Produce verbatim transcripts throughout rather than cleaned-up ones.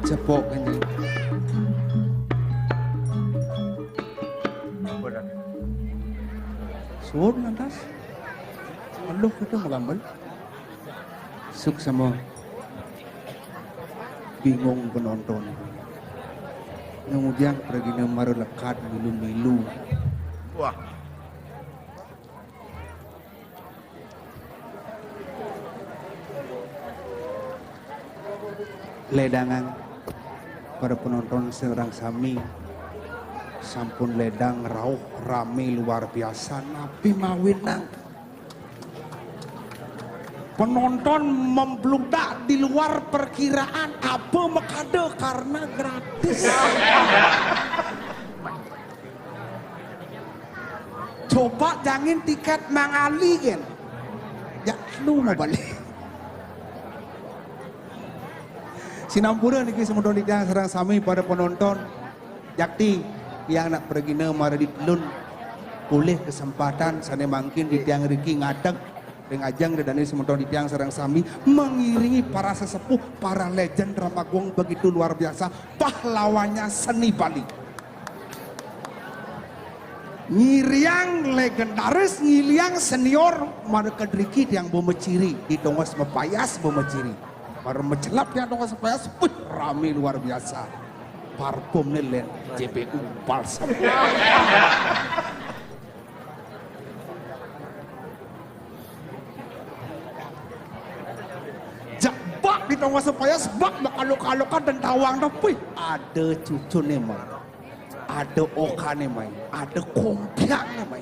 Cepok ini. Suwun lantas. Aduh, itu magambel. Suksma. Bingung penonton. Kemudian pragina mara lekad milu-milu. Wah. Ledangan para penonton sareng sami sampun ledang rauh rame luar biasa napi mawinang penonton membludak di luar perkiraan apa makada karena gratis. Coba jangin tiket mangali kan. Ya lu mau balik. Sinampura niki semeton titiang sareng sami para penonton. Jakti tiang nak pragina mara ditelun polih kesempatan sane mangkin titiang riki ngadeg ring ajeng dedane semeton titiang sareng sami mengiringi para sesepuh, para legend drama gong begitu luar biasa, pahlawannya seni Bali. Ngiriang legendaris, ngiriang senior, mara kedriki tiang bumeciri, di tongos mapayas bumeciri. Mara mecelap tiang tongos mapayas, wih, rame luar biasa. Parfumne len, J P U balsam. Jabak di tongos mapayas, bak makaluk-kalukan dan tawang dah, wih, ada cucune mai. Ada okane mai, ada kompiangne mai.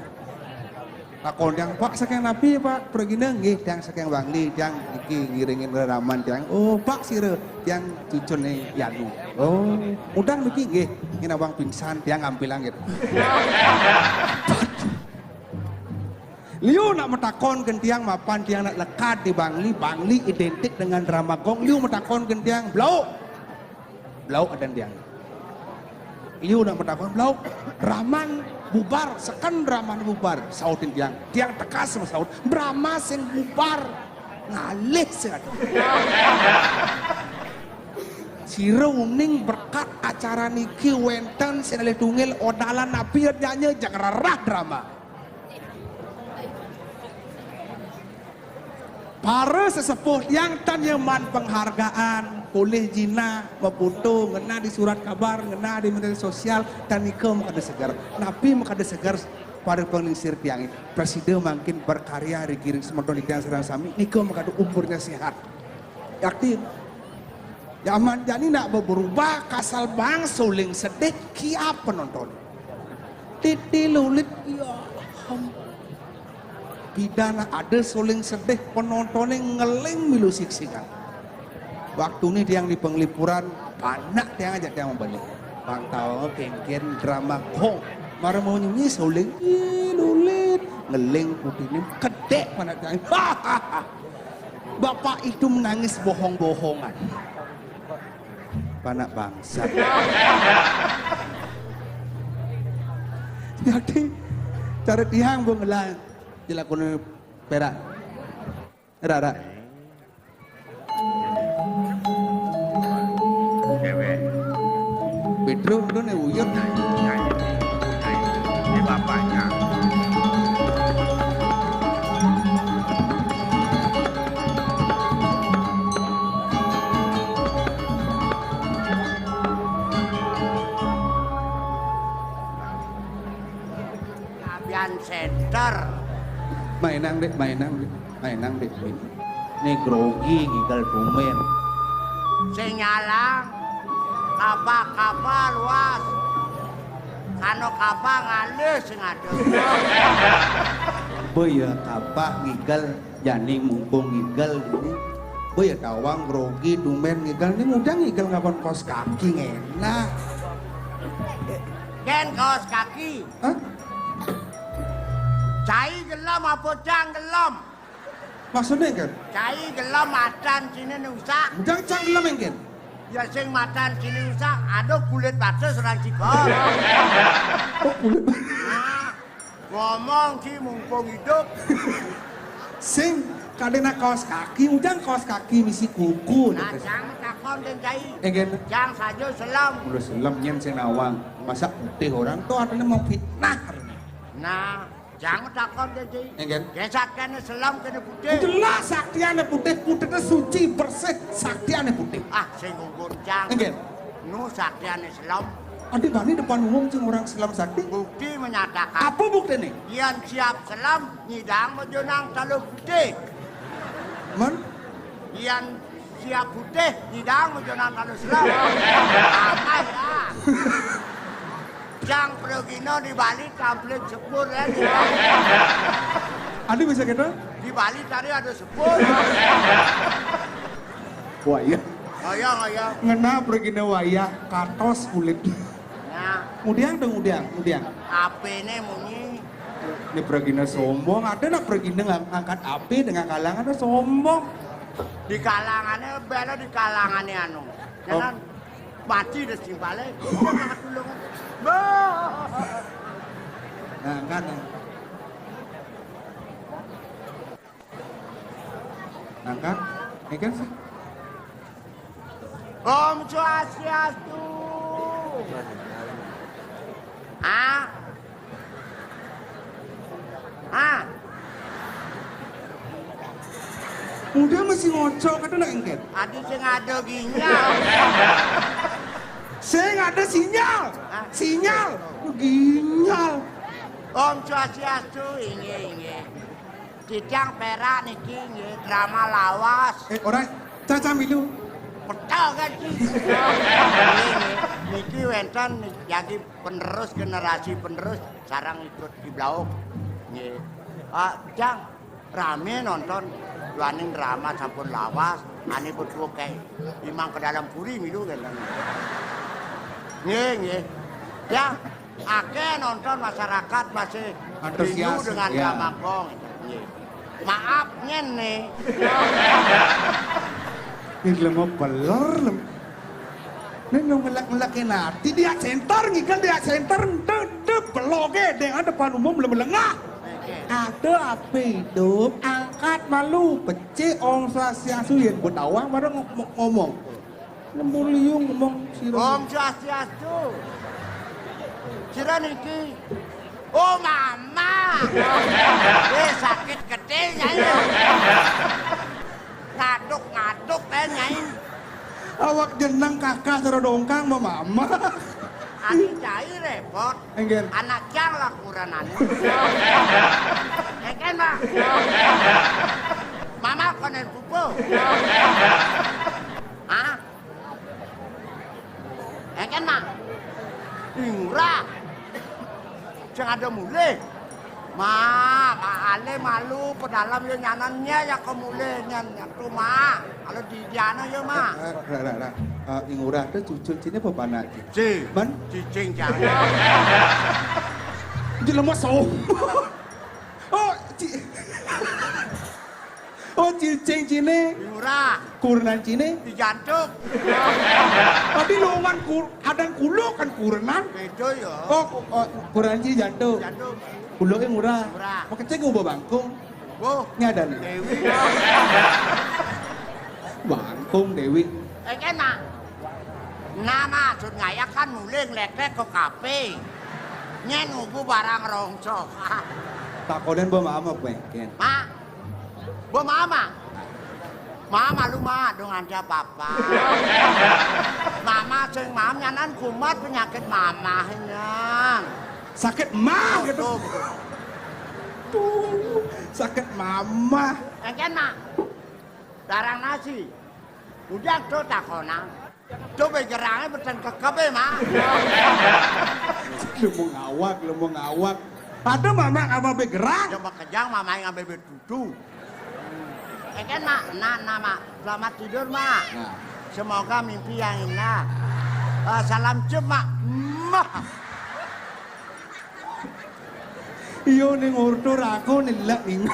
Takon tiang, "Pak, saking napi, Pak, pragina?" "Nggih, tiang saking Bangli, tiang iki ngiringin reraman tiang." "Oh, Pak, sira?" "Tiang cucune Yanu." "Oh, mudang mriki?" "Nggih, ngin abang pingsan, tiang ampilang gitu." Liu nak matakon gentiang mapan tiang nak lekad di Bangli, Bangli identik dengan drama gong. Liu matakon gentiang, "Blau." Blau adan tiang. Liu nak matakon, "Blau, drama bubar, seken drama bubar." Sautin tiang. Tiang tekas masaut, "Drama sing bubar ngalih sing ada." Sira uning berkat acara niki wenten sing alih tunggal odalan napi nyanyi jang rerah drama. Para sesepuh tiang tan nyeman penghargaan, polih jinah, mafoto, ngena di surat kabar, ngena di media sosial, tan nika makada seger. Napi makada seger para panglingsir tiang? Prasida mangkin berkarya ring semeton tiang sareng sami, nika makada umurnya sehat. Yakin? Zaman jani nak berubah, kasal bang suling sedih, kiap penonton. Titi lulit, ya ampun. Pidana ada suling sedih, penontonnya ngeling milu siksikan. Waktu ini tiang di penglipuran, panak tiang aja tiang membalik. Bang tahu kengken drama kong. Mara mau nyanyi suling, ih, lulit, ngeling putih ini, kedek panak tiang. Bapak itu menangis bohong-bohongan. Panak bangsat. Jadi, cara tiang bung ngelah jelakune perak. Rara. Cewek. Pedro, lu nih uyut. Ini bapaknya. Abian center. Mainang, Dek, mainang, Dek. Mainang, Dek. Ini grogi ngigel tumen. Sing nyalang, kapah-kapah luas. Kano kapah ngalih sing ada. Boya kapah ngigel, jani mungkung ngigel ini. Boya tawang grogi tumen ngigel. Ini mudah ngigel ngapan kaos kaki ngenak. Ken kaos kaki. Hah? Cai gelem apa cang gelem? Maksudnya, Ken? Cai gelem adan sini nusak. Mudah cang gelem, Ken? Ya sing matan cilik usah, aduh kulit batis orang cigol. Oh, kulit. Nah, ngomong ki mumpung hidup. Sing kadena kaos kaki, ujang kaos kaki misi kuku. Nah, jang takon den cai. Enggih. Jang saja selem. Udah selem nyen sing nawang. Masa putih orang tuh ada mau fitnah. Nah, jang takon den cai. Enggih. Yen saktiane selem kene putih. Jelas saktiane putih, putihnya suci, bersih, saktiane putih. Ah, sing ngungkun jang. Enggih. Nu saktiane selem. Adi bani depan umum sing orang selem sakti. Bukti menyatakan. Apa buktine? Yen siap selem, nyidang mejonang taluh putih. Men? Yen siap putih, nyidang mejonang taluh selem. Apa ya? Jang progino di Bali tamplit sepur ya. Adi bisa gitu? Di Bali tadi ada sepur. Wah, iya. Ngaya, ngaya. Ngena progino wayah, katos kulit. Nah. Ngudiang dong, ngudiang, ngudiang. Apene munyi? Ini progino sombong, ada nak progino ngang-, ngangkat api dengan kalangan sombong. Di kalangannya, bela di kalangannya anu. Oh. Jangan mati deh sing balik. Bah. Nah, kan. Angkat. Ini kan sih. Om Swastiastu. Ah. Ah. Udah masih ngocok, kata nak engket. Adi sing ada ginyal. Sing ada sinyal. Ah. Sinyal. Ginyal. Om Swastiastu, inggih, inggih. Titiang perak niki nggih drama lawas. Eh, ora, Caca milu. Betul kan, Ci? Nggih, nggih. Niki wenten jagi penerus, generasi penerus sareng ikut di Blauk. Nggih. Ah, Jang, rame nonton duaning drama sampun lawas, ane betul kayak Imang ke dalam puri milu kan. Nggih, nggih. Ya, akeh nonton masyarakat masih antusias, rindu dengan ya. Drama Gong. Nggih. Maaf nyen nih. Ini lemo beler lem. Ini nung ngelak-ngelakin hati dia center ngikan dia center de de beloge dengan depan umum lem lengah. Ada apa hidup angkat malu pecik Om Swastiastu yang gue tawang baru ngomong. Nemu liung ngomong sira. Om Swastiastu. Sira niki. Oh, mama. Eh, sakit gede, Nyai. Ngaduk-ngaduk, eh, Nyai. Awak jeneng kakak sira dongkang, mama. Adi cai repot. Enggak. Anak cang lah kurenan. Enggak, Mbak. Mama konen pupu. Hah? Enggak, Mak. Ing ora. Sing ada mulih. Ma, ma ale malu pedalam yo nyanannya ya kemulih nyan nyan tu, Ma. Kalau di diana yo, Ma. Eh, eh, ra, ra, ra. Eh, ing ora ada cucul sini apa panak? Ci. Man? Cicing jangan. Jelema so. Oh, ci. Oh, cicing cine. Ing ora. Kurenan cine. Di jantung. Tapi longan kur-, ada kulo kan kurenan. Beda ya. Oh, ku-, oh, kurenan cine jantung. Jantung. Kulo ing ora. Ora. Makecek ngubah bangkung. Boh. Nyadan. Dewi. Bangkung Dewi. Eh, kan, Mak. Nah, maksud ngaya kan mulih ngletek ke kafe. Nyen ngubu barang rongso. Takonen mbok mama kowe, Ken. Mak. Mbok mama. Mama lu, Mak, dong ada papa. Mama sing mam nyanan kumat penyakit mama nyan. Sakit mah gitu. Tuh, tuh. Tuh, sakit mama. Engken, Mak. Darang nasi. Udah tuh takonan. Tuh begerange beten kekebe, Mak. Lu mau ngawak, lu mau ngawak. Ada mama ngapa begerang? Coba kejang mama ngambil betutu. Engken, Mak. Nah, nah, Mak. Selamat tidur, Mak. Nah. Semoga mimpi yang indah. Eh, salam cium, Mak. Mah. Iyo ning ortur aku nilek ning.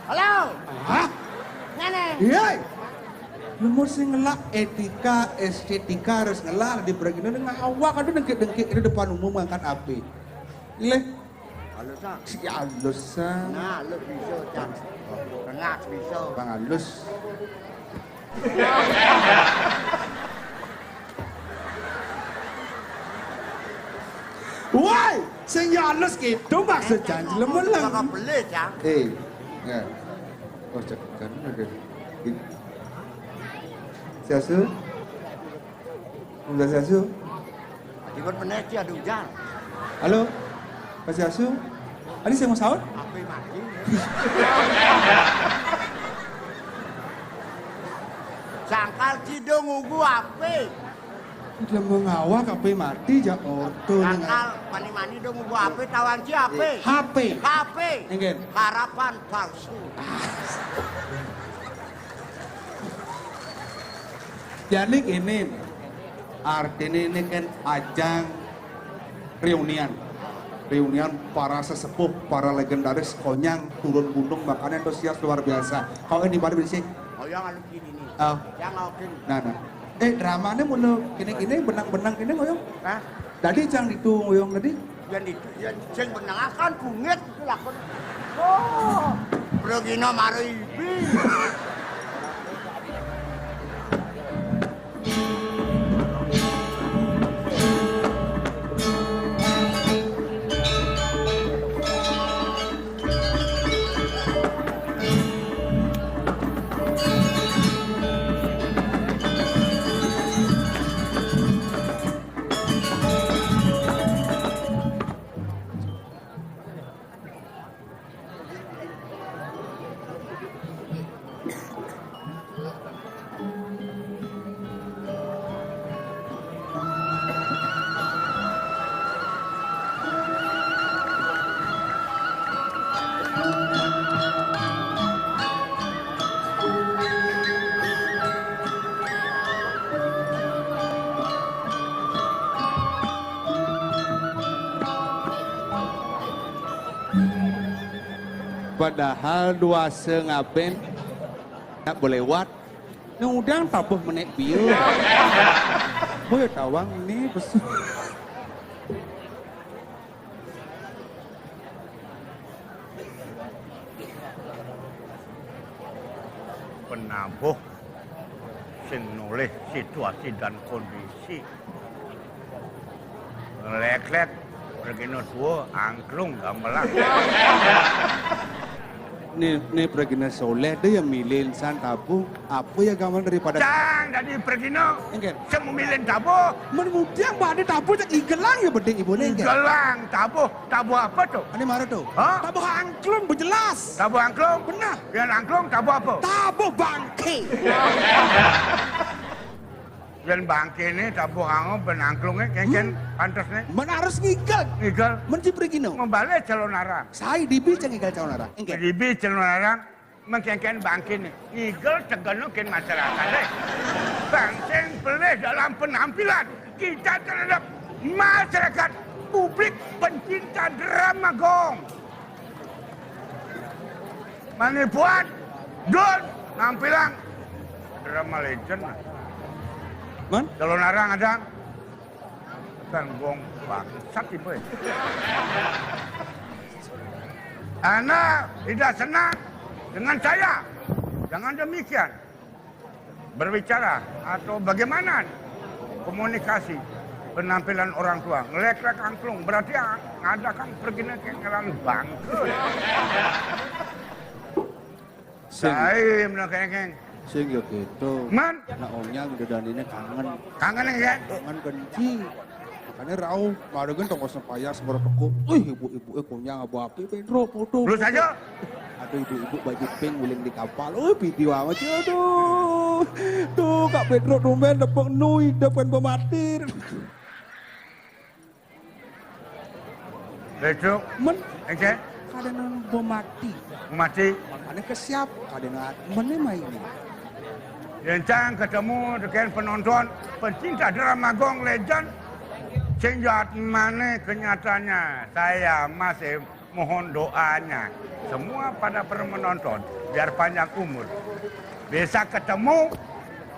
Halo. Hah? Ngene. Iya. Lha mesti ngelak etika, estetika harus ngelak di pragina ngawak ada dengkik-dengkik di depan umum ngangkat api. Leh. Halus, ah. Si halus, ah. Nah, halus bisa, Cang. Tengah bisa. Bang halus. Woi, sing ya halus gitu maksud janji lemeleng. Bakal beli, Cang. Eh, ya. Oh, cek kan ada. Siasu? Udah siasu? Akibat meneki, aduh, Jang. Halo, Pak Siasu? Tadi saya mau sahur? Ape mati. Sangkal cidung ugu ape. Udah mengawak ape mati, jak orto. Sangkal mani-mani dong ugu ape, tawan ci ape. H P. H P. Enggak. Harapan palsu. Jadi gini, artinya ini kan ajang reunian. Reunian para sesepuh, para legendaris, konyang, turun gunung, makanya antusias luar biasa. Kau ini balik sih? Oh, yang anu gini nih. Oh. Yang oke. Nah, nah. Eh, dramanya mulu gini-gini, benang-benang gini, ngoyong. Hah? Tadi cang itu ngoyong tadi. Yang di, yang sing menengahkan bungit itu lakon. Oh, Brogino maro ibi. Padahal dua sengaben tak boleh lewat. Nang udang tabuh menek biu. Boy tawang ini besu. Penabuh sing nolih situasi dan kondisi. Ngeleklet, regina tua, angklung, gamelan. Nih, nih pragina soleh deh ya milih insan tabuh. Apa ya gamelan daripada Cang, dadi pragina. Enggak. Sing memilih tabuh. Men mudiang pada tabuh cak igelang ya beding ibu nih. Igelang, tabuh. Tabuh apa tuh? Ini mana tuh? Hah? Tabuh angklung bejelas. Tabuh angklung? Benar. Yang angklung tabuh apa? Tabuh bangke. Yang bangke ini tabuh angklung, ben angklungnya kengken pantas nih. Men harus ngigel. Ngigel. Men cipri gino. Membalik calon arang. Saya dibi cang ngigel calon arang. Enggak. Dibi calon arang. Mengkengken bangkin ngigel tegenukin masyarakat, eh. Bangsin pelih dalam penampilan kita terhadap masyarakat, publik, pencinta drama gong. Mani buat dun nampilang drama legend. Man? Kalau narang ada kan gong bangsat ibu. Anda tidak senang dengan saya? Jangan demikian. Berbicara atau bagaimana komunikasi penampilan orang tua? Ngelek-lek angklung, berarti a-, ada kan pergi ke jalan bangkrut. Sing. Saya menang kengkeng. Sing ya gitu. Man? Nak onyang udah dan ini kangen. Kangen ya? Kangen kenci. Makanya rauh, kemarin kan tongkos payas baru teko. Wih, ibu-ibu eh konyang abu api Pedro foto. Lu saja. Ada ibu-ibu baju pink guling di kapal. Oh, video amat ya, aduh. Tuh, Kak Pedro tumben tepuk nui depan pematir. Besok. Men. Oke. Kada nang bomati. Mati. Makanya ke siap, kada nang mene main. Rencang ketemu dengan penonton, pencinta drama gong legend. Sing jaat mana kenyataannya? Saya masih mohon doanya semua pada para menonton biar panjang umur. Bisa ketemu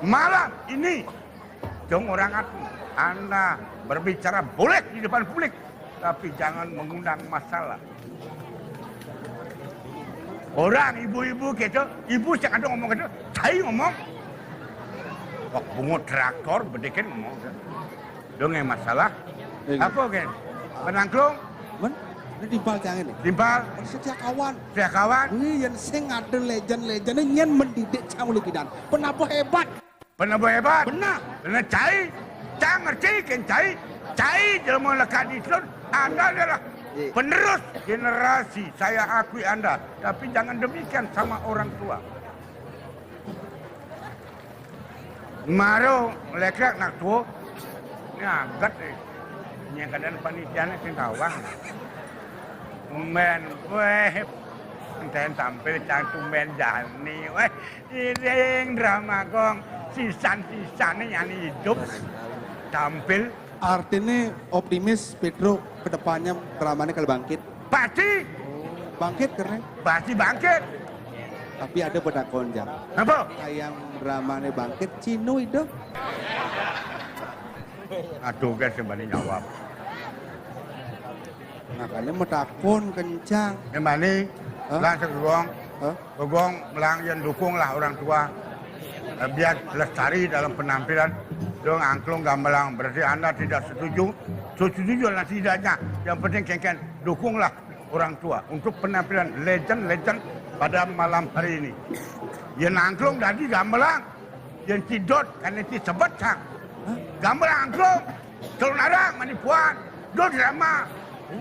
Malam ini, dong orang aku, Anda berbicara boleh di depan publik, tapi jangan mengundang masalah. Orang ibu-ibu gitu, ibu sing ada ngomong gitu, saya ngomong. Wah, bungut traktor, bedekin ngomong. Dong yang masalah. Iya. Apa, Gen? Penangklung? Men, ini timpal cang ini. Timpal. Setia kawan. Setia kawan. Wih, yang sing ada legend-legend ini yang mendidik cang oleh bidan. Penabuh hebat. Penabuh hebat. Benar. Benar, cai. Cang ngerti, Gen, cai. Cai, jelma lekat di sun. Anda adalah, iya, penerus generasi. Saya akui Anda. Tapi jangan demikian sama orang tua. Maro lekrek nak tuo. Nyaget ni. Nya keadaan panitia ni sing tawang. Tumben, weh. Enten tampil cang tumben jani, weh. Iring drama gong. Sisan-sisan ni nyani hidup. Tampil. Artinya optimis, Pedro, ke depannya dramanya kalau bangkit. Pasti. Bangkit karena? Pasti bangkit. Tapi ada petakon, Jang. Apa? Yang dramanya bangkit, Cino itu. Aduh, kan sembani jawab. Makanya metakon kencang. Sembani, hah? Langsung ke gong. Hah? Ke gong, melang, yang dukunglah orang tua. Eh, biar lestari dalam penampilan. Dong angklung gamelang. Berarti Anda tidak setuju. Setuju dan tidaknya. Yang penting kengken dukunglah orang tua untuk penampilan legend-legend pada malam hari ini. Yang angklung tadi gamelang. Yang tidot kan itu sebet sang. Gamelang angklung. Calon arang manipuan. Do drama.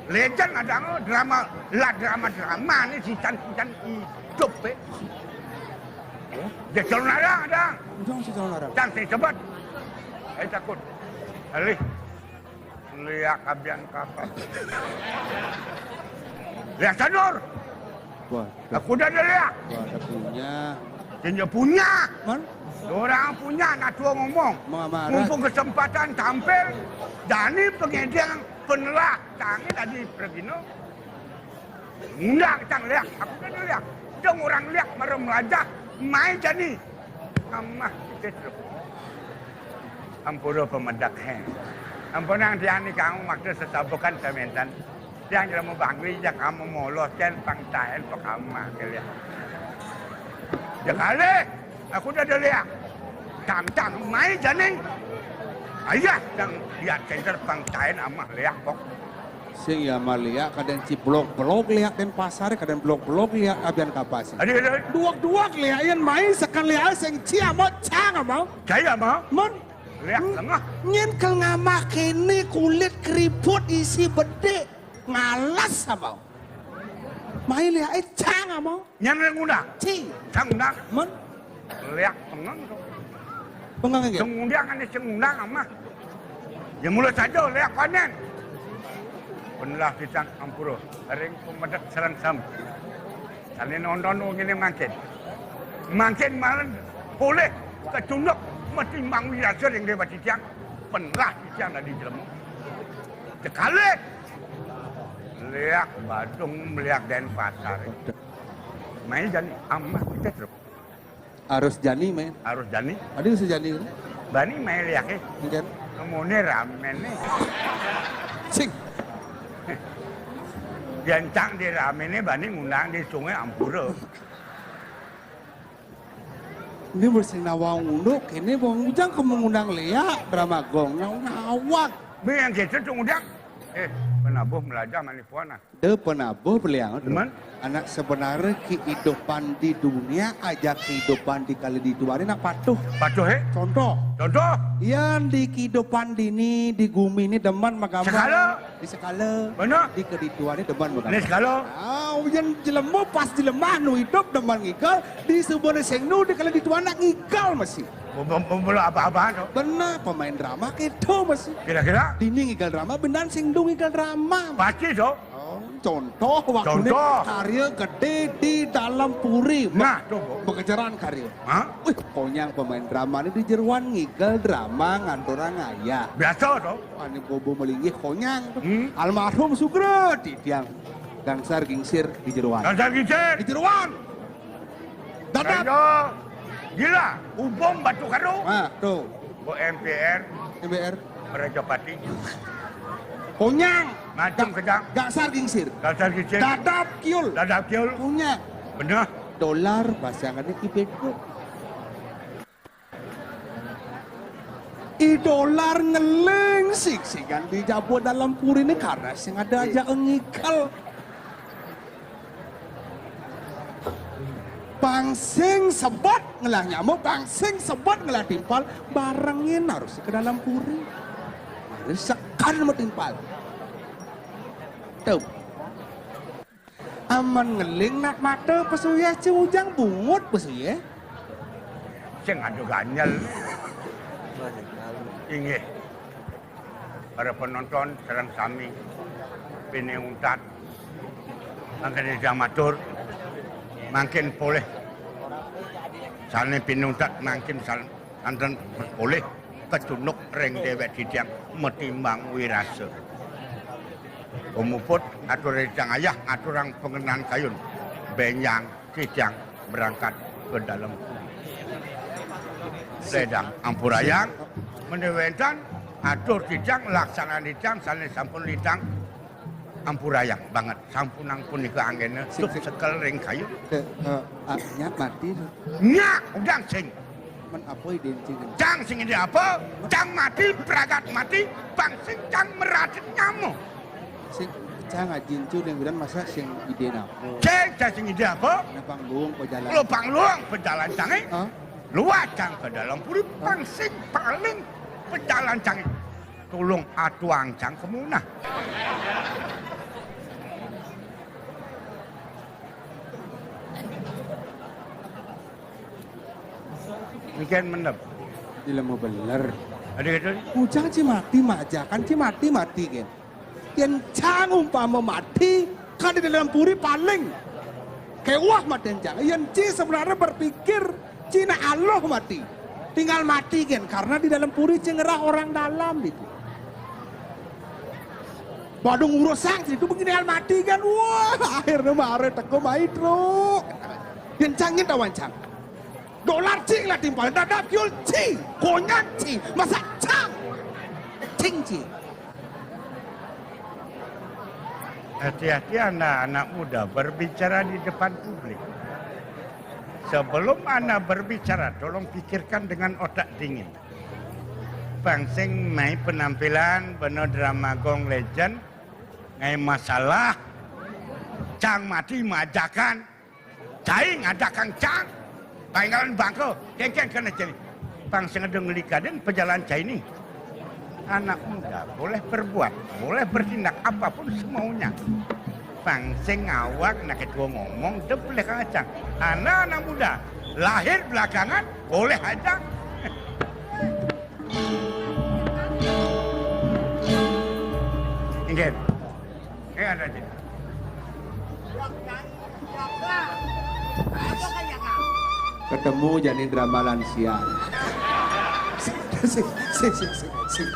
Legend ada drama. Lah drama-drama ni sisan-sisan hidup, eh. Dia calon arang ada. Ujung si calon arang. Cang si sebet. Saya takut. Alih. Liak abian kapal. Liak sanur. Wah, aku dah ada liak. Wah, ada punya. Dia punya. Man? Orang punya, nak tua ngomong. Mumpung kesempatan tampil, jani pengedeng penelah tangi tadi pergino. Ngundang cang liak, aku kan liak. Dong orang liak mara melajah, mai jani. Amah kita terus. Ampura pemedek, he. Ampunang tiang ni kamu makna sesabukan sementan. Tiang jelema bangui ja kamu molos ken pangtaen pekamah ke liak. Jekale, aku dah ada liak. Tang-tang mai jani. Ayah, tang liak center pangtaen amah liak kok. Sing ya mah liak, kadang ci blok-blok liak den pasar, kadang blok-blok liak abian kapas. Adi, adi, adi. Duak-duak liak, yang main sekan liak, sing ci amau, cang amau. Cai amau. Mun. Liak lengah. Nyen kel ngamah kene kulit keriput isi bedik. Ngalas amau. Main liak, eh, cang amau. Nyen ngundang. Ci. Cang ngundang. Mun. Liak pengeng tu. Pengeng inggih. Sing ngundang ane sing ngundang amah. Ya mula saja liak konen. Benelah pisang ampura. Ring pemedek serang sam. Sane nonton wong ini mangkin. Mangkin malah boleh kecunduk mesti mang wirasa ring dewa titiang. Benelah titiang tadi jelema. Sekali. Liak Badung, liak Denpasar. Mai jani amah kita terus. Harus jani, men. Harus jani. Adi bisa jani. Bani mai liak, eh. Mungkin. Kemune ramen nih. Sing. Gancang di ramen nih, bani ngundang di sungai ampura. Ini mesti nawang unduk, ini bang ujang ke mengundang liak, drama gong, nawang. Ini yang gitu tuh ngundang. Eh, penabuh melajah manipuan ah. De penabuh beliang tu. Cuman? Anak sebenarnya kehidupan di dunia aja kehidupan di kali di dua ni nak patuh. Patuh, eh? Contoh. Contoh? Yang di kehidupan di ni, di gumi ni demen magama. Sekala. Di sekala. Benar. Di kali di dua ni demen magama. Ni sekala. Ah, yang jelema pas jelema nu hidup demen ngigal, di sebenarnya sing nu di kali di dua nak ngigal masih. Bela apa-apa tu. Benar, pemain drama kita masih. Kira-kira? Dini ngigal drama, benar sing nu ngigal drama. Pasti tu. Oh, contoh waktu ni contoh. Karya gede di dalam puri. Nah, tu, Bu. Pengejaran karya. Ha? Wih, konyang pemain drama ni di jeruan ngigal drama ngantorang ayah. Biasa tu. Ane bobo melinggih konyang tu. Hmm. Almarhum Sugro di tiang. Gangsar gingsir di jeruan. Gangsar gingsir. Di jeruan. Dadak. Ayo. Gila, ubung batu karo. Ah, tuh. Bo M P R, M P R. Merajapati. Konyang. Macam gak, kejang. Gak sar gingsir. Gak sar gingsir. Dadap kiul. Dadap kiul. Konyang. Bener. Dolar pasangannya ki Pedro. I Dolar ngeling sik-sikan di jaba Dalem Puri ini karena sing ada aja ngikel. Pang sing sebet ngelah nyamuk, pang sing sebet ngelah timpal, barengin harus ke Dalem Puri. Harus sekan sama timpal. Tuh. Aman ngeling nak mata pesuya, cing ujang bungut pesuya. Sing ada ganjel. Inggih. Para penonton sareng sami pinih untat. Mangkin ida matur, mangkin polih. Sané pinih untat mangkin san-, santen polih kacunduk ring déwék titiang matimbang wirasa. Pamuput atur titiang ayah ngaturang pangenan kayun bénjang titiang berangkat ke dalam. Ledang ampurayang, menawi wénten atur titiang laksanan titiang sané sampun lintang ampurayang banget. Sampunang punika anggéna sing, sing sekel ring kayu. Ke, eh, ah, nyak mati. Nyak udang sing. Men apa idén cing? Cang sing idé apa? Cang mati, pragat mati, pang sing cang meratit nyama. Sing cang ajin cu deng bidan masa sing idé apa? Cing, cang sing idé apa? Nah, pang luung pejalan. Lo pang luung pejalan cangé. Hah? Luar cang ke dalam puri, pang sing paling pejalan cangé. Tulung atuang cang kemunah. Niken mendem. Dilema bener. Ada gitu? Ujang ci mati majakan, ci mati mati gen. Yen cang umpama mati, kan di dalam puri paling kewah mati cang. Yen ci sebenarnya berpikir, ci nak aluh mati. Tinggal mati gen, karena di dalam puri ci ngerah orang dalam gitu. Badung urusan itu begini hal mati kan, wah, akhirnya mare teko mai truk. Yen cang nyen tawan cang. Dolar cing lah timpal, dadap kiul cing, konyang cing, masa cang. Cing cing. Hati-hati Anda anak muda berbicara di depan publik. Sebelum Anda berbicara, tolong pikirkan dengan otak dingin. Pang sing mai penampilan bena drama Gong Legend, ngai masalah, cang mati majakan, cai ngajakang cang, painggalan bangka, kengkeng kena celi. Pang sing ada ngelikadin pejalan cai ni. Anak muda boleh berbuat, boleh bertindak apapun semaunya. Pang sing awak nak ketua ngomong, dia boleh kacang. Anak-anak muda, lahir belakangan, boleh aja. Inggih. Eh, ada aja. Ketemu jani drama lansia. Sik, sik, sik, sik, sik.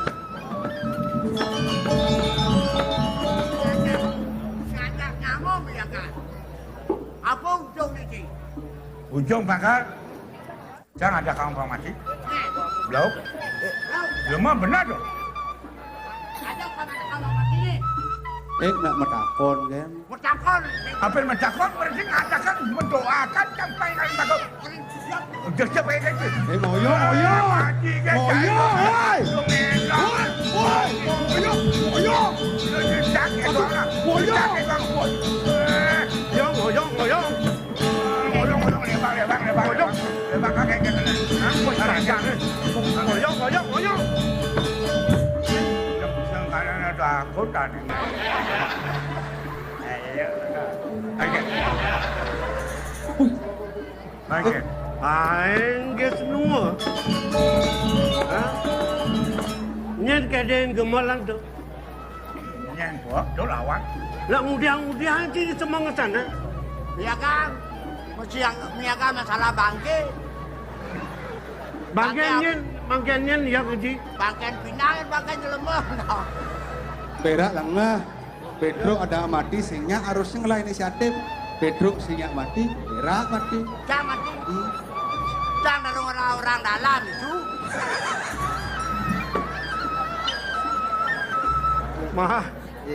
Apa ujung niki? Ujung bakal Cang ada kang pang mati. Blok. Lemah benar dong. Ada kang ada kang mati ni. Eh, nak metakon kan? Metakon. Apa yang metakon? Berarti ngatakan, mendoakan, sampai kali takut. Udah siapa yang itu? Eh, moyo, moyo. Mati kan? Moyo, hei. Lu menang. Woi, woi, moyo, moyo. Lu jedak ya, Aduh, bang. Moyo. Jedak ya, bang. Eh. Yo, moyo, moyo. Oyong, oyong, lembang, lembang, lembang, oyong. Lembang kakek, kakek, kakek. Hah? Oyong, oyong, oyong. Yang, yang kanan ada angkutan. Eh, iya. Oke. Oke. Aing geus nua. Hah? Nyén kedeng gemelan tuh. Nyén, Bok, do lawan. Lah, ngudiang-ngudiang ci di semengesan, eh? Iya, Kang. Mesti yang miaga masalah bangké. Bangké. Bangké apa? Nyén, bangké nyén ya, Haji. Bangké pinang, bangké nyelemah. Berak lengah. Pedro ada mati, sing nya harusnya ngelah inisiatif. Pedro sing nya mati, berak mati. Cang mati. Hmm. Cang dan Dalam itu. Mah,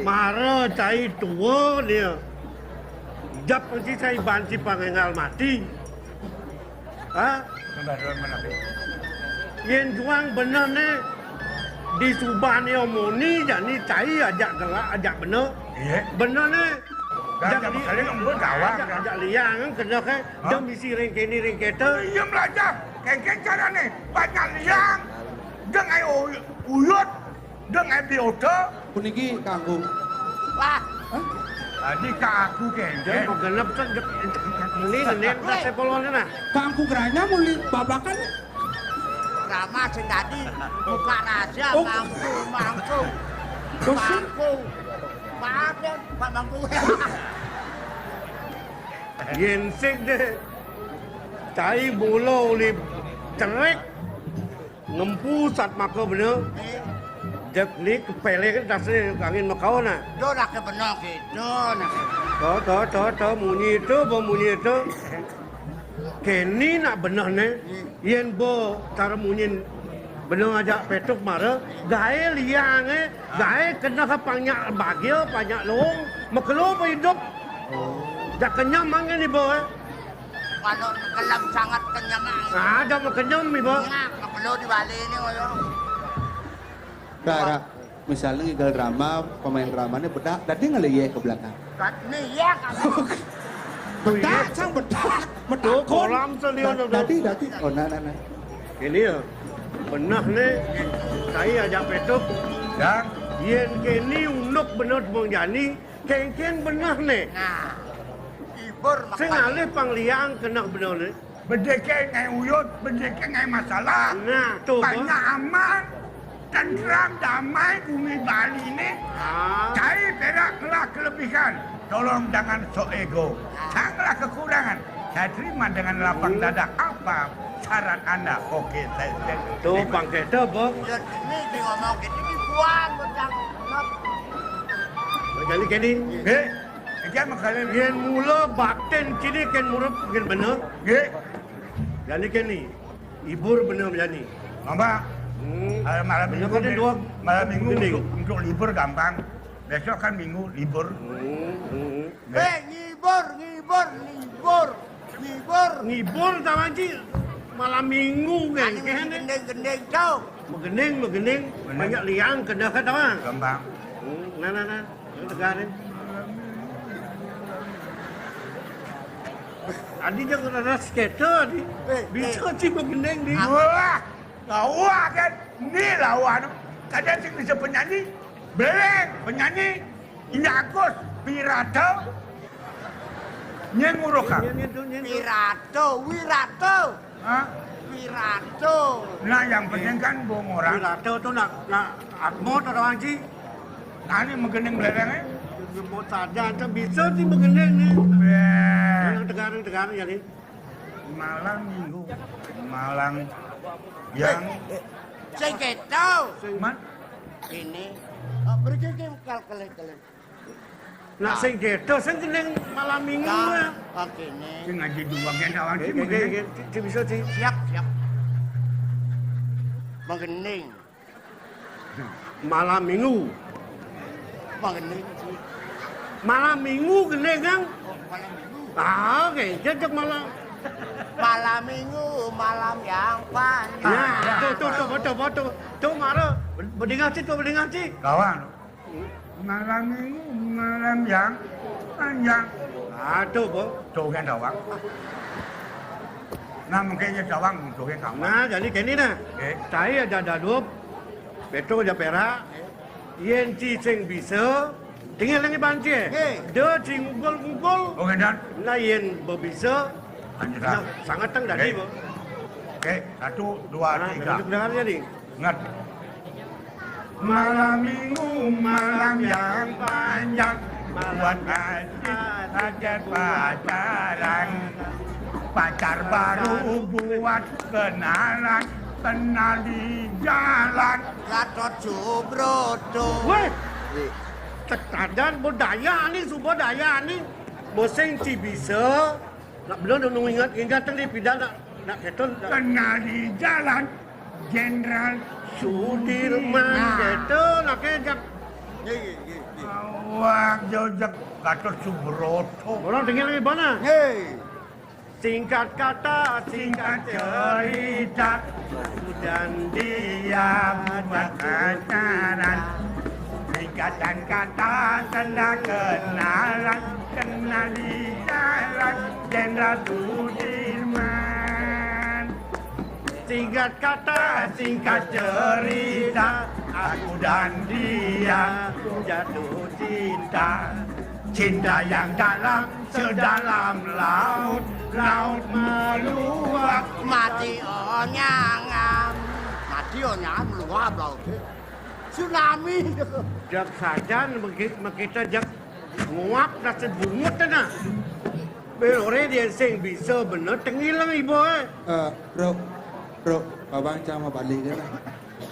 mara cai tua dia. Jap nanti cai banci pangénggal mati. Ha? Yén juang bener né, di subané moni jani cai ajak gelak, ajak bener. Iya. Bener né. Dah, ajak dah, li-, kali nembus gawang, ajak, dah. Ajak liang, kena ke, hah? Dem bisi ring kéné, ring kéto. Iya, melajah. Kéngkén carané. Banyak liang. Deng ai u-, uyut. Deng ai biota. Puniki kanggo. Wah. Hah? Tadi ka aku kéngkén. Jam genep kan, ini ngening tas polonnya nah. Kanggo geranya muli babakan. Rama sing dadi buka rahasia. Oh. Mangku, mangku. Terus? Mangku. Maaf ya, Pak Mangku. Yén sik deh. Cai mula uli cerik. Ngempu satmaka bener. Dek ni kepelek dasar angin makawa nah. Do nak bener gitu nah. To, to, to, to, munyi to, ba munyi to. Kéné nak bener né. Yén ba cara munyin bener ajak petuk mara, gaé liangé, gaé kena ka panyak bagia, panyak luung, makelo ba idup. Jak kenyem mangkin iba, eh. Kalau kelem sangat kenyem, ah. Ada makenyem iba. Nya, makelo di Bali ni, ngoyo. Kara, misalnya ngigal drama, pemain dramanya bedak, dadi ngeliyeh ke belakang. Kat-, ni, ya, kan. Bedak, sang bedak. Bedak, kolam selian. Da-, dadi, dadi. Oh, nah, nah, nah. Ini ya, benah ni, saya ajak petuk. Dan? Yén kéné unduk bener mong jani, kéngkén benah ni. Nah, ibur. Sing makan. Alih pang liang kena bener ni. Bedéké ngai uyut, bedéké ngai masalah. Nah, tuh, banyak aman, tentram, damai bumi Bali ini. Ah. Cai perak ngelah kelebihan. Tolong jangan sok ego. Janganlah kekurangan. Saya terima dengan lapang dada. Apa saran Anda? Oke, saya setuju. Tuh, terima. Bang Keto, Bang. Ya, ini di ngomong gitu, dibuang, bocah. Jadi kéné. Nggih. Iki makanya. Yén mula batin kéné kén murub kén bener. Nggih. Jani kéné, ibur bener jani. Mama, hmm, eh, malam minggu, dua, malam minggu untuk, untuk libur gampang. Besok kan minggu libur. Hmm, hmm. Eh, ngibur, ngibur, ngibur, ngibur. Ngibur tawang ci malam minggu kan. Gending-gending, Cok. Magending, magending. Bener. Banyak liang kena ka tawang. Gampang. Hmm, nah, nah, nah. Yang tegar ni. Adi jangan ada skater, Adi. Eh, bisa, eh. Ci magending, di. Wah, lawa kan. Ni lawan. Kadang sing bisa penyanyi. Beleng, penyanyi. Indah Agus, Wirata. Nyén nguruh, Kang. Nyén, nyén, nyén, nyén. Wirata, Wirata. Hah? Wirata. Nah, yang penting kan bohong orang. Wirata tu nak, nak atmo tu orang ci. Nah, ini magending beleng, eh? Nyebut saja, ente bisa sih magending ni. Beh. Yang tegar, yang tegar, ya, ni. Malam minggu, malam yang. Eh, eh, sing kéto. Man? Ini. Oh, pergi ke kal-, kal-, kal-. Nak sing kéto, sing gending malam minggu ya. Oke, ini. Sing ngaji dua gen kawan sih, oke, mungkin. Oke, oke. Ci, ci bisa, ci. Siap, siap. Magending. Malam minggu. Magending, ci. Malam minggu gending, Kang. Oh, malam minggu. Ah, oke, cocok malam. Malam minggu, malam yang panjang. Nah, tuh, tuh, tuh, betul, betul. Tuh, mara, bedingan ci, tuh, bedingan ci. Kawan. Malam minggu, malam yang panjang. Aduh, Bo. Joget doang. Nah, mungkin ya doang, joget doang. Nah, jadi kéné nah. Oke. Cai ada dadup, Petro ada perak. Yén ci sing bisa, tinggal lagi banci. Oke. Dia ci ngugul-ngugul. Oke, dan? Nah, yén bebisa, lanjut, nah, sangat teng tadi, oke. Bo. Oke, satu, dua, nah, tiga. Dengar jadi. Ingat. Malam minggu, malam yang panjang, buat ngaji, ngajar pacaran. Pacar baru buat kenalan, kenal di jalan. Gatot Subroto. Wéh, tekadan budaya ni, subudaya ni. Mosing ci bisa, nak bener nu ingat, ingat tadi pidan nak. Nak kéto. Kenal di jalan Jenderal Sudirman. Nah. Kéto, nak jak. Nggih, nggih, nggih. Awak jejak Gatot Subroto. Orang dengar di mana? Nggih. Singkat kata, singkat cerita, dan dia pacaran. Singkatan kata, tanda kenalan, kenal di jalan Jenderal Sudirman. Singkat kata, singkat cerita, aku dan dia jatuh cinta. Cinta yang dalam, sedalam laut, laut meluap. Mati onyangan. Mati onyangan meluap laut. Tsunami. Jak sajan meki-, mekita jak nguap nasi bungut na. Bé oré dia sing bisa bener tengil lang ibu, eh. Eh, Bro, Bro, Babang cang mau balik kan?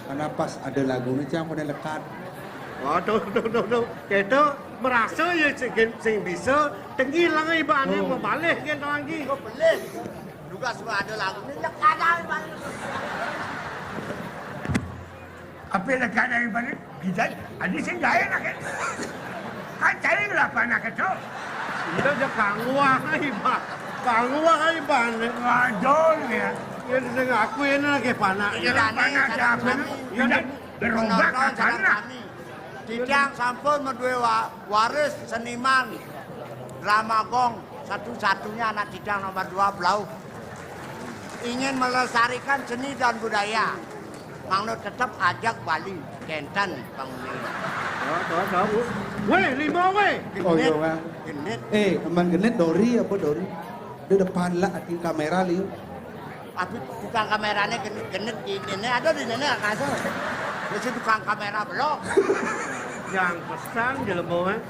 Karena pas ada lagunya cang pada lekat. Oh, tuh, tuh, tuh, tuh. Itu merasa ya sing, sing bisa tengil lang ibu ane. Oh. Mau balik kan lagi. Kok balik? Juga semua ada lagunya lekat aja balik. Apa lekat dari balik? Bisa, adi sing gaé nak kan? Kan cari lah panak itu. Iya, aja kangwah iban. Kangwah iban. Waduh ya. Ya sing aku ini lagi panak. Iya, panak siapa? Iya, berubah kakana. Titiang sampun madué wa-, waris seniman drama gong, satu-satunya anak titiang nomor dua belau. Ingin melestarikan seni dan budaya. Mangda tetep ajak Bali, kénten panguni. Tuh, tuh, tuh. Wéh, lima wéh. Oh, iya, Wang. Genit. Eh, emang genit Dori apa Dori? Di depan lah, ating kamera, Liu. Tapi tukang kameranya genit, genit di nenek, ada di nenek kasar. Mesti tukang kamera belok. Yang pesan jelema, eh.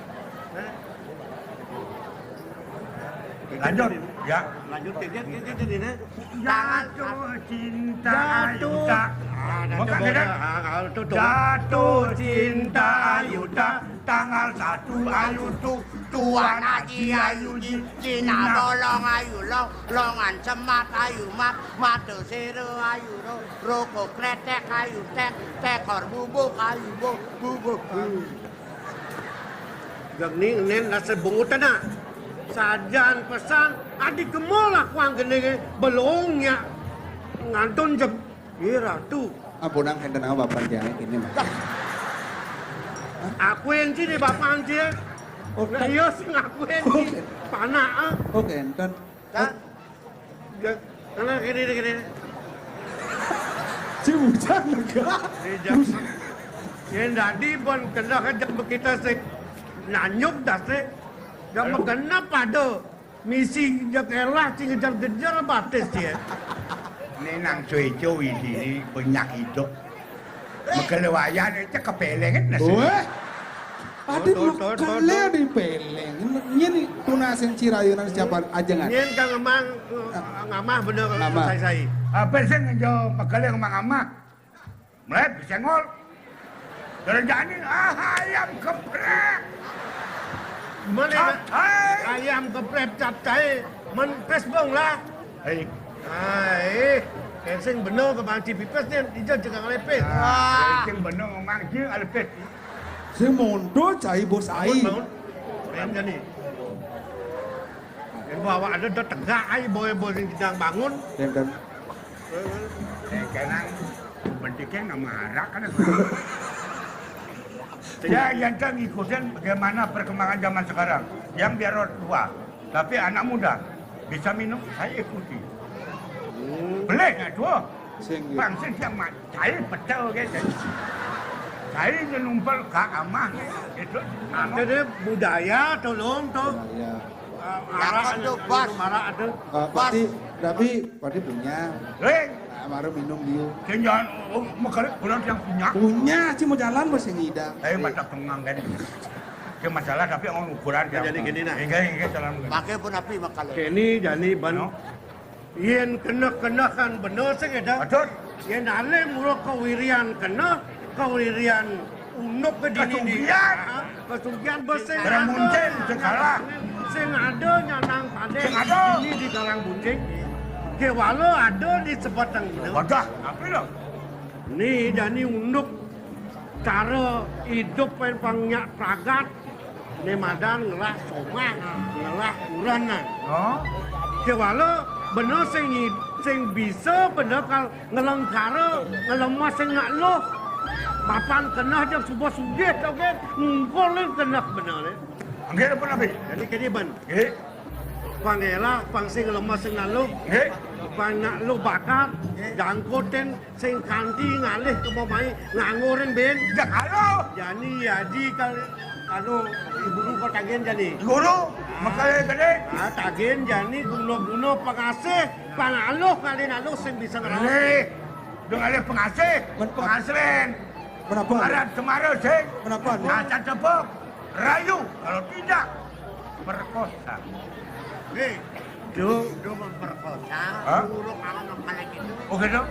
Lanjut, ya. Lanjut, ya, ya, ya, ya, ya. Jatuh cinta, jatuh. Ayu tak. Ah, jatuh. Bukan, bola. Tidak. Ah, kalau tuh, tuh. Jatuh cinta, ayu tak. Tanggal satu, ayu tuh. Tuan Haji, ayu ji. Cina bolong, ayu long. Longan semat, ayu mat. Mata sera, ayu ro. Rokok kretek, ayu tek. Tekor bubuk, ayu bo. Bubuk. Geng ni nén rasa bungut anak. Sajan pesan, adi kemol lah kuang geni belong ya. Ngantun jeb. Ih, Ratu. Ampunang kénten nama bapak dia ini mah. Aku yang sini bapak dia. Oh, nah, iya sih ngaku yang sini. Panak, ah. Oh, kénten. Kan? Ya, karena gini, gini. Si bujang lega. Yén dadi pon keneh ajak bekita sing nanyuk dah sih. Gak megenep ada. Misi jak elah sing ngejar-ngejar batis ya. Né nang cuéco di sini banyak hidup. Mekelé wayan itu kepeleng kan nasi. Wéh. Adi mekelé di peleng. Nyén tunasin cirayunan siapa ajengan. Nyén kang emang, eh, ngamah bener sai-sai. Apa sih ngejo mekelé ngamah-ngamah? Mulai bisa ngol. Dari jani, ah, ayam geprek. Mana ayam geprek capcay. Men pes bong lah. Hei. Ah, eh. Kensing bener ke bangci pipes ni, ijo juga ngelepes. Ah, kensing bener memang dia ngelepes. Sing mondo cai bos ai. Bangun, bangun. Keren kan ni? Yang bawa ada dah tegak ai, boy-boy yang sedang bangun. Keren kan? Eh, kenang. Bentiknya nggak marah kan? Ya, yang kan ngikutin bagaimana perkembangan zaman sekarang. Yang biar orang tua. Tapi anak muda bisa minum, saya ikuti. Hmm. Boleh nggak tuh? Sing, ya. Bang, sing siang mak, saya pecel gitu. Saya numpel ke amah gitu. Ada deh budaya tolong tuh. Budaya. Ah, ya, arak kan tuh, ada, Bos. Minum arak ada. Ah, Bos. Berarti, tapi, berarti punya. Hei. Nah, baru minum dia. Sing jangan, oh, mekarik kurang yang punya. Punya, sih mau jalan masih ngidang. Saya mata pengang kan. Sing masalah tapi orang ukuran. Jadi gini nah. Enggak, enggak jalan. Pakai pun api makal. Kini jani ban. No. Yén keneh-keneh kan bener sing éda. Betul. Yén alé mula kawirian keneh, kawirian unduk ke dini di. Kasugihan. Ah, kasugihan bes sing ada. Barang muncén, sing kalah. Sing ada nyanang padé. Sing ada. Ini di Galang Bucing. Kéwala ada di sebatang dina. Wadah, apa lo? Né jani unduk cara idup pang nyak pragat, né madan ngelah somah, ngelah urenan. Oh. Kéwala bena sing i-, sing bisa bena kal ngelengkara, ngelemah sing nak luh. Mapan keneh jang suba sugih tau kan, ngungkul ni keneh bena ni. Nggih, napa napi? Jani kéné ban. Nggih. Pang élah, pang sing lemah sing nak luh. Nggih. Pang nak luh bakat, jangkutin sing kanti ngalih ka mai nganggo ring bin. Ya, halo. Jani aji kal anu, guru kal tagihin jani. Guru, makale gedé. Ah, tagihin jani guna-guna pangasih, pang aluh ngalih nak luh sing bisa ngerawat. Lih, dong ngalih pangasih, men pangasren. Menapa? Pengaran semara sing. Menapa? Acan tepuk, rayu, kalau tidak, perkosa. Hei, do, do memperkosa, hah? Guru kalau nempel gitu. Oh, gitu?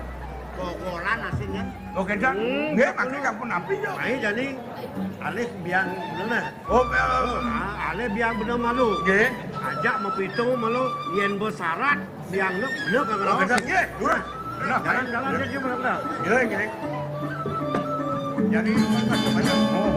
Gogolan asinnya. Oh, gitu? Hmm, nggih, betul. Makanya kamu napi, yo. Ayo, jani, alih biang bener. Oh, bener. Ah, alih biang bener malu. Nggih. Ajak mapitung malu, yén besarat, biang nak, nak kagak. Oh, gitu. Nggih, guru. Nah, jalan-jalan aja, gimana, Bang? Iya, gini. Jadi, banyak. Oh,